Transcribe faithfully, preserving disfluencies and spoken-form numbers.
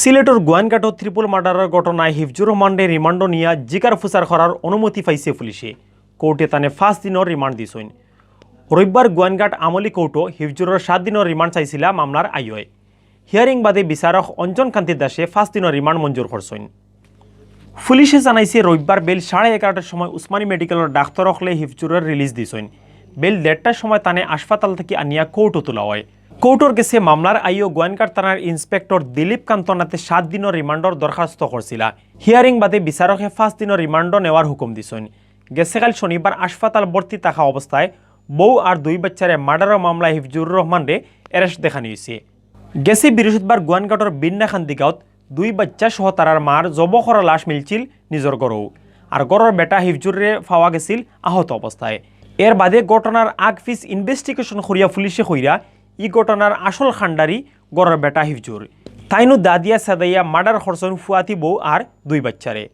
সিলেটর গোয়াইনঘাটো ট্রিপল মার্ডারর ঘটনায় হিফজুর রহমানরে রিমান্ডো নিয়া জিকার ফুসার করার অনুমতি পাইছে পুলিশে। কোর্টে তানে পাঁচ দিনর রিমান্ড দিছইন। রবিবার গোয়াইনঘাট আমলি কোর্টও হিফজুরর সাত দিনর রিমান্ড চাইছিলা মামলার আইওয়ে। হিয়ারিং বাদে বিচারক অঞ্জন কান্তি দাসে পাঁচ দিনর রিমান্ড মঞ্জুর করছইন। পুলিশে জানাইছে, রবিবার বেইল সাড়ে এগারোটার সময় উসমানী মেডিকেলর ডাক্তর অকলে হিফজুরর রিলিজ দিছইন। বেইল দেড়টার সময় তানে হাসপাতাল থাকি আনিয়া কোর্টও তোলা অয়। কোর্টর গেছে মামলার আইও গোয়াইনঘাট থানার ইন্সপেক্টর দিলীপ কান্ত নাথে সাত দিনর রিমান্ডর দরখাস্ত করছিলা। হিয়ারিং বাদে বিচারকে পাঁচ দিনর রিমান্ডও নেওয়ার হুকুম দিছইন। গেছে কাইল শনিবার হাসপাতাল ভর্তি থাকা অবস্থায় বউ আর দুই বাচ্চারে মার্ডারর মামলায় হিফজুর রহমানরে অ্যারেস্ট দেখানি অইছে। গেছে বৃহস্পতিবার গোয়াইনঘাটর বিন্নাকান্দি গাঁওত দুই বাচ্চা সহ তারার মার জবো করা লাশ মিলছিল নিজর ঘরো। আর ঘরর বেটা হিফজুররে পাওয়া গেছিল আহত অবস্থায়। এর বাদে ঘটনার আগ পিছ ইনভেস্টিগেশন করিয়া পুলিশে কইরা ই ঘটনার আসল কাণ্ডারি ঘরর বেটা হিফজুর। তাইনও দা দিয়া সেদাইয়া মার্ডার করছইন ফুয়াতি বউ আর দুই বাচ্চারে।